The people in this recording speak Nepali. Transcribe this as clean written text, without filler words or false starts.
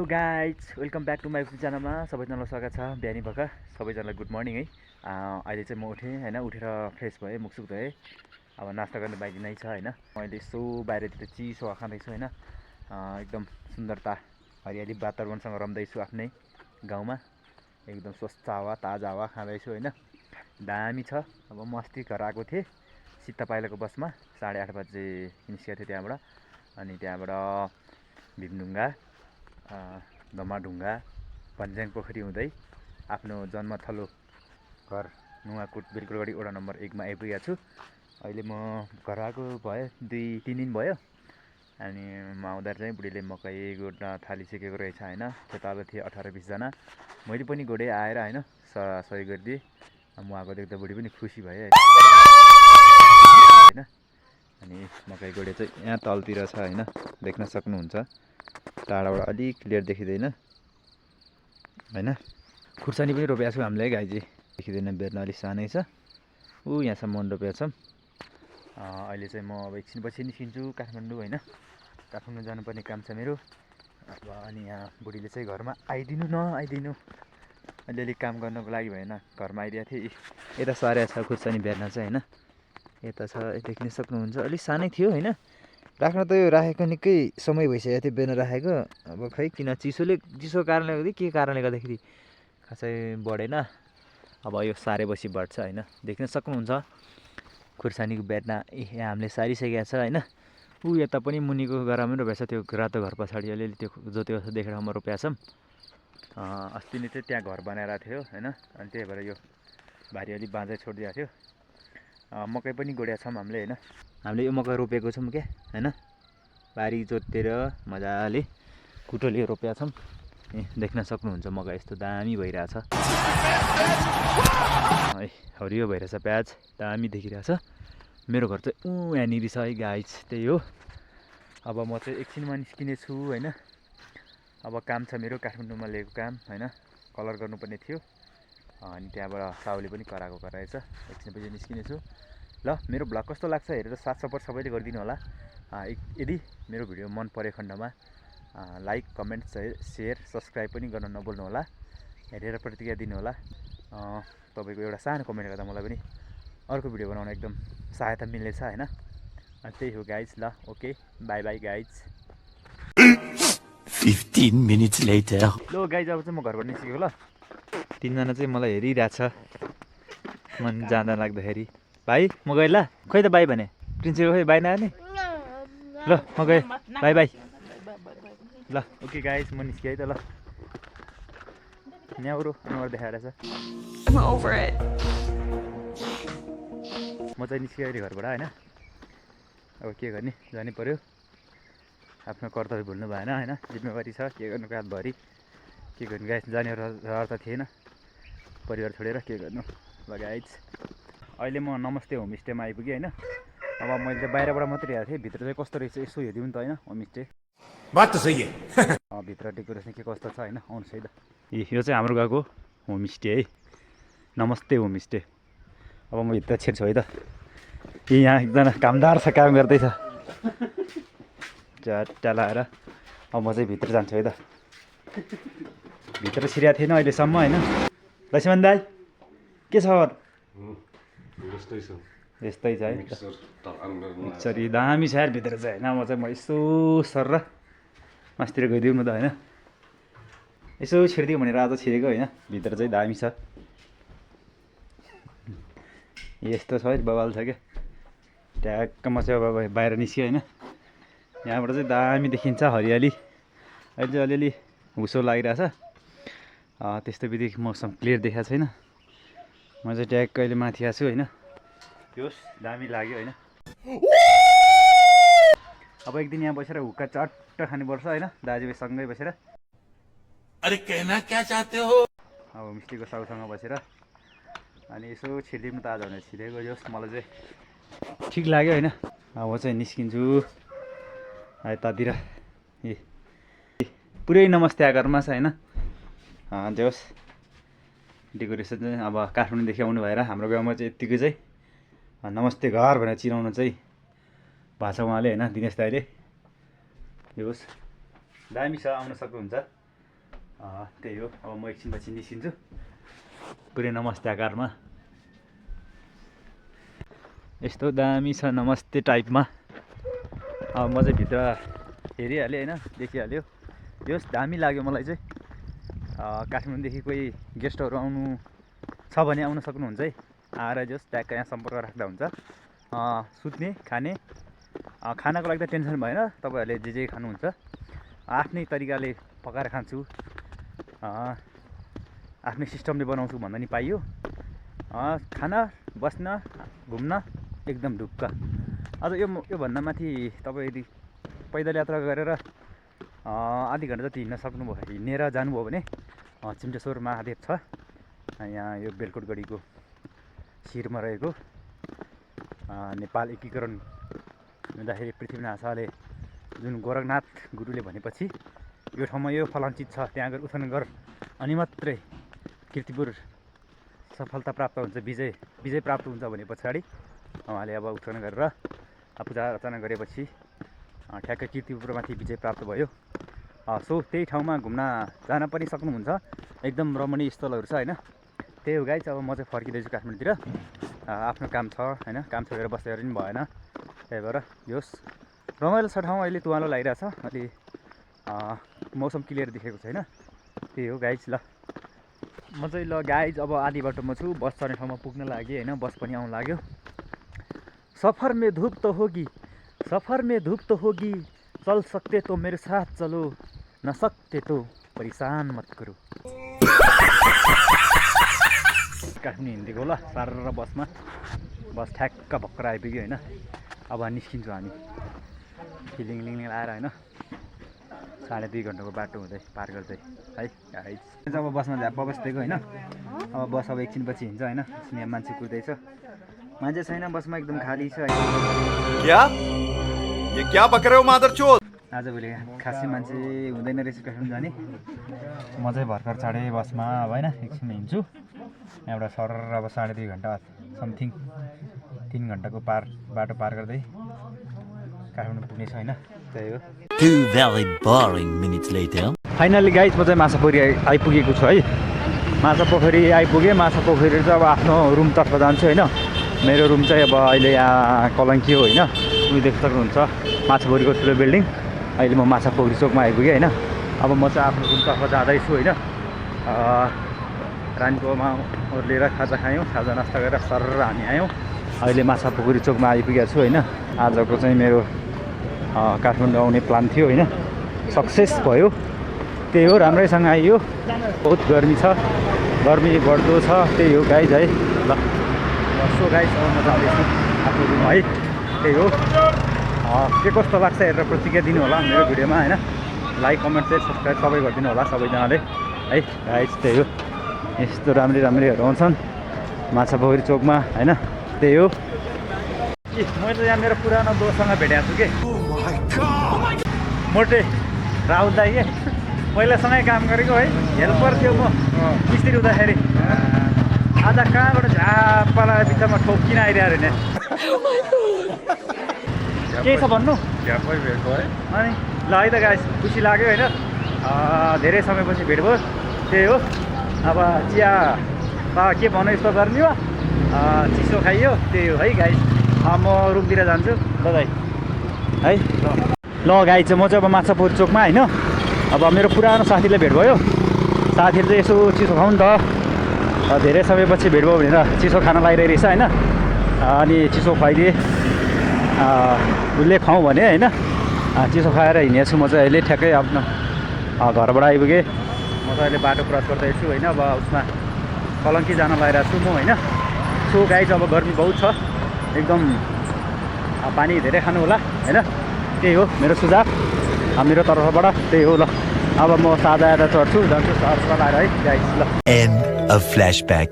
Hello guys, welcome back to my YouTube च्यानलमा सबैजनालाई स्वागत छ। बिहानी भर्खर सबैजनालाई गुड मर्निङ है। अहिले चाहिँ म उठेँ होइन, उठेर फ्रेस भएँ, मुखसुख धोएँ। अब नास्ता गर्ने बाजी नै छ होइन। मैले यसो बाहिरतिर चिसो हावा खाँदैछु होइन। एकदम सुन्दरता हरियाली वातावरणसँग रम्दैछु आफ्नै गाउँमा। एकदम स्वच्छ हावा, ताजा हावा खाँदैछु होइन। दामी छ। अब म अस्ति घर आएको थिएँ सित्ता पाइलाको बसमा, 8:30 बजे निस्केको थिएँ त्यहाँबाट। अनि त्यहाँबाट भीमढुङ्गा, धमाढुङ्गा, भन्ज्याङ पोखरी हुँदै आफ्नो जन्मथलो घर नुवाकोट बिरगोलगढी वडा नम्बर 1 मा आइपुगेको छु। अहिले म घर आएको भयो 2-3 दिन भयो। अनि म आउँदा चाहिँ बुढीले मकै गोड्न थालिसकेको रहेछ होइन। त्यताबाट थिए 18-20 जना, मैले पनि गोडेँ आएर होइन, सहयोग गरिदिएँ। म आएको देख्दा बुढी पनि खुसी भयो होइन। अनि मकै गोडे चाहिँ यहाँ तलतिर छ होइन, देख्न सक्नुहुन्छ। टाढाबाट अलिक क्लियर देखिँदैन होइन। खुर्सानी पनि रोपेको छु हामीले गाईजी, देखिँदैन, बेर्न अलिक सानै छ। यहाँसम्म रोपेको छौँ। अहिले चाहिँ म अब एकछिनपछि निस्किन्छु काठमाडौँ होइन। काठमाडौँ जानुपर्ने काम छ मेरो अब। अनि यहाँ बुढीले चाहिँ घरमा आइदिनु अलिअलि काम गर्नको लागि भएन, घरमा आइदिएको थिएँ। यता सारे छ खुर्सानी बेर्न चाहिँ होइन। यता छ, देख्न सक्नुहुन्छ। अलिक सानै थियो होइन, राख्न त यो राखेको निकै समय भइसकेको थियो बेर्न राखेको। अब खै किन चिसोको कारणले गर्दा के कारणले गर्दाखेरि खासै बढेन। अब यो सारेपछि बढ्छ होइन। देख्न सक्नुहुन्छ खुर्सानीको बेर्ना यहाँ हामीले सारिसकेको छ होइन। यता पनि मुनिको गरामा पनि रोपेको छ, त्यो रातो घर पछाडि अलिअलि त्यो जोतेको छ देखेर ठाउँमा रोपेको छौँ। अस्ति नै चाहिँ त्यहाँ घर बनाएर थियो होइन। अनि त्यही भएर यो भारी अलिक बाँझै छोडिदिएको थियो। मकै पनि गोडेको छौँ हामीले होइन। हामीले यो मकै रोपेको छौँ क्या होइन। बारी जोतेर मजाले कुटोले रोपेका छौँ। देख्न सक्नुहुन्छ मकै यस्तो दामी भइरहेछ है, हरियो भइरहेछ, प्याज दामी देखिरहेछ। मेरो घर चाहिँ यहाँनिर छ है गाइज, त्यही हो। अब म चाहिँ एकछिनमा निस्किने छु होइन। अब काम छ मेरो काठमाडौँमा लिएको काम होइन, कलर गर्नुपर्ने थियो। अनि त्यहाँबाट साउले पनि कराएको रहेछ, एकछिनपछि निस्किने छु। ल, मेरो भ्लग कस्तो लाग्छ हेरेर साथ सपोर्ट सबैले गरिदिनु होला। यदि मेरो भिडियो मन परे खण्डमा लाइक, कमेन्ट, सेयर, सब्सक्राइब पनि गर्न नभुल्नु होला। हेरेर प्रतिक्रिया दिनु होला। तपाईँको एउटा सानो कमेन्ट गर्दा मलाई पनि अर्को भिडियो बनाउन एकदम सहायता मिल्नेछ होइन। त्यही हो गाइज। ल, okay, by by guys. 15 minutes later. Low guys, अब चाहिँ म घरबाट निस्केको। ल, 3 जना चाहिँ मलाई हेरिरहेछ मन जाँदा लाग्दाखेरि। भाइ म गएँ ल, खोइ त बाई भने प्रिन्सिपल खोइ बाई नआने। ल म गएँ, बाई बाई। ल ओके गाइज, म निस्केँ है त। ल, न्याउरो अनुहार देखाएर छ। म चाहिँ निस्केँ अहिले घरबाट होइन। अब के गर्ने, जानै पर्यो। आफ्नो कर्तव्य भुल्नु भएन होइन, जिम्मेवारी छ। के गर्नु रातभरि, के गर्नु गाइज, जाने रहर त थिएन परिवार छोडेर, के गर्नु। ल गाइज, अहिले म नमस्ते होमस्टेमा आइपुगेँ होइन। अब मैले चाहिँ बाहिरबाट मात्रै हेरेको थिएँ, भित्र चाहिँ कस्तो रहेछ यसो हेरिदिउँ त होइन। होमस्टे बात त सही है। भित्र डेकोरेसन के कस्तो छ होइन, आउनुहोस् है त। यो चाहिँ हाम्रो गाउँको होमस्टे है, नमस्ते होमस्टे। अब म भित्र छिर्छु है त। यहाँ एकजना कामदार छ, काम गर्दैछ चट्टा लाएर। अब म चाहिँ भित्र जान्छु है त। भित्र छिरेको थिएन अहिलेसम्म होइन। लक्ष्मण दाई के छ? यस्तै छ है। मिक्सरी दामी छ यार भित्र चाहिँ होइन। म यसो सर र मास्तिर गइदिउँ न त होइन। यसो छिरिदिउँ भनेर आज छिरेको होइन। भित्र चाहिँ दामी छ, यस्तो छ है, बवाल छ क्या। ट्याक्क म चाहिँ अब बाहिर निस्केँ होइन। यहाँबाट चाहिँ दामी देखिन्छ हरियाली। अहिले चाहिँ अलिअलि हुसो लागिरहेछ, त्यस्तो बित्तिकै मौसम क्लियर देखाएको छैन। म चाहिँ ट्याक्क अहिले माथि आएको छु होइन। होस्, दामी लाग्यो होइन। अब एक दिन यहाँ बसेर हुक्का चट्ट खानुपर्छ होइन, दाजुभाइसँगै बसेर। अरे कहना क्या चाहते हो? अब होमस्टेको साउसँग बसेर अनि यसो छिरिदिउँ त आज भनेर छिरेको। जोस् मलाई चाहिँ ठिक लाग्यो होइन। अब म चाहिँ निस्किन्छु यतातिर। पुरै नमस्ते आकारमा छ होइन। जोस् डेकोरेसन चाहिँ अब काठमाडौँदेखि आउनु भएर हाम्रो गाउँमा चाहिँ यत्तिकै चाहिँ नमस्ते घर भनेर चिनाउनु चाहिँ भएको छ उहाँले होइन, दिनेश दाइले। होस् दामी छ, आउन सक्नुहुन्छ। त्यही हो, अब म एकछिनपछि निस्किन्छु पुरै नमस्ते आकारमा। यस्तो दामी छ नमस्ते टाइपमा। अब म चाहिँ भित्र हेरिहालेँ होइन, देखिहाल्यो। यो दामी लाग्यो मलाई चाहिँ। काठमाडौँदेखि कोही गेस्टहरू आउनु छ भने आउन सक्नुहुन्छ है। आएर जस ट्याक्क यहाँ सम्पर्क राख्दा हुन्छ। सुत्ने खाने खानाको लागि त टेन्सन भएन, तपाईँहरूले जे जे खानुहुन्छ आफ्नै तरिकाले पकाएर खान्छु, आफ्नै सिस्टमले बनाउँछु भन्दा नि पाइयो। खाना बस्न घुम्न एकदम ढुक्क। अझ योभन्दा माथि तपाईँ यदि पैदल यात्रा गरेर आधी घन्टा जति हिँड्न सक्नुभयो, हिँडेर जानुभयो भने चिम्टेश्वर महादेव छ यहाँ, यो बेलकोटगढीको शिरमा रहेको। नेपाल एकीकरण हुँदाखेरि पृथ्वीनाथ शाहले जुन गोरखनाथ गुरुले भनेपछि यो ठाउँमा यो फलान चिज छ त्यहाँ गएर उठान गर अनि मात्रै कीर्तिपुर सफलता प्राप्त हुन्छ, विजय प्राप्त हुन्छ भने पछाडि उहाँले अब उठान गरेर पूजा अर्चना गरेपछि ठ्याक्कै कीर्तिपुरमाथि विजय प्राप्त भयो। सो त्यही ठाउँमा घुम्न जान पनि सक्नुहुन्छ, एकदम रमणीय स्थलहरू छ होइन। त्यही हो गाइस, अब म चाहिँ फर्किँदैछु काठमाडौँतिर। आफ्नो काम छ होइन, काम छोडेर बसेर पनि भएन, त्यही भएर योस् रमाइलो छ ठाउँ। अहिले तुवालो लागिरहेछ, अलि मौसम क्लियर देखेको छैन। त्यही हो गाइज। ल म चाहिँ ल गाइज अब आधी बाटोमा छु, बस चढ्ने ठाउँमा पुग्न लाग्यो होइन, बस पनि आउनु लाग्यो। सफर में धूप तो होगी, सफर में धूप तो होगी, चल सकते तो मेरे साथ चलो, न सकते तो परेशान मत करो। काठमाडौँ हिँडेको ल सार बसमा, बस ठ्याक्क भर्खर आइपुग्यो होइन। अब निस्किन्छौँ हामी लिङ आएर होइन, 2.5 घन्टाको बाटो हुँदै पार गर्दै है गाइस। अब बसमा झ्याप्प बस्दिएको होइन, अब बस अब एकछिनपछि हिँड्छ होइन। यहाँ मान्छे कुद्दैछ, मान्छे छैन बसमा, एकदम खाली छ। क्या बक रहे हो मादरचोद? आजभोलि खासै मान्छे हुँदैन रहेछ काठमाडौँ जाने। म चाहिँ भर्खर चढेँ बसमा अब होइन, एकछिन हिँड्छु यहाँबाट सर। अब 2.5 घन्टा समथिङ 3 घन्टाको बाटो पार गर्दै काठमाडौँ पुग्नेछ होइन। त्यही हो। 2 very boring minutes later. Finally guys म चाहिँ माछापोखरी आइपुगेको छु है। माछापोखरी आइपुगेँ। माछापोखरी चाहिँ अब आफ्नो रुमतर्फ जान्छु होइन। मेरो रुम चाहिँ अब अहिले यहाँ कलङ्की हो होइन, उयो देख्न सक्नुहुन्छ माछापोखरीको ठुलो बिल्डिङ। अहिले म माछापोखरी चोकमा आइपुगेँ होइन। अब म चाहिँ आफ्नो रुमतर्फ जाँदैछु होइन। रानीकोमा ओर्लिएर खाजा खायौँ, खाजा नास्ता गरेर सर हामी आयौँ। अहिले माछापोखरी चोकमा आइपुगेको छु होइन। आजको चाहिँ मेरो काठमाडौँ आउने प्लान थियो होइन, सक्सेस भयो। त्यही हो, राम्रैसँग आइयो। बहुत गर्मी छ, गर्मी बढ्दो छ। त्यही हो गाइज है। ल सो गाइज अब म जाँदैछु आफ्नो रुम है। त्यही हो, के कस्तो लाग्छ हेरेर प्रतिक्रिया दिनु होला मेरो भिडियोमा होइन। लाइक कमेन्ट सेयर सब्सक्राइब सबै गरिदिनु होला सबैजनाले है गाइज। त्यही हो, यस्तो राम्रैहरू आउँछन् माछापोखरी चोकमा होइन। त्यही हो। मैले यहाँ मेरो पुरानो दोस्तसँग भेटेको छु कि, मोटे राहुल दाई के, पहिला सँगै काम गरेको है, हेल्पर थियो म मिस्त्री हुँदाखेरि। आज कहाँबाट झापालाई बिचमा ठोकिन आइरहेको अरे नि। केही छ भन्नु? झ्यापै भेट्यो है। अनि ल है त गाइस, खुसी लाग्यो होइन। धेरै समयपछि भेट भयो। त्यही हो, अब चिया के भन्नु यस्तो गर्ने हो, चिसो खाइयो। त्यही हो है गाइस। म रुमतिर जान्छु ल दाइ है। ल गाइस चाहिँ म चाहिँ अब माछापोखरी चोकमा होइन। अब मेरो पुरानो साथीलाई भेट भयो। साथीहरू चाहिँ यसो चिसो खाउँ नि त, धेरै समयपछि भेट भयो भनेर चिसो खाना लागिरहेको रहेछ होइन। अनि चिसो खुवाइदिएँ, उसले खाउँ भने होइन। चिसो खाएर हिँडेको छु म चाहिँ अहिले। ठ्याक्कै आफ्नो घरबाट आइपुगेँ। म चाहिँ अहिले बाटो क्रस गर्दैछु होइन। अब उसमा कलङ्की जान लागिरहेको छु म होइन। सो गाइस अब गर्मी बहुत छ एकदम, पानी धेरै खानु होला होइन। त्यही हो मेरो सुझाव मेरो तर्फबाट। त्यही हो। ल अब म साझा आएर चढ्छु, जान्छु सर आएर है गाइस। ल End of flashback.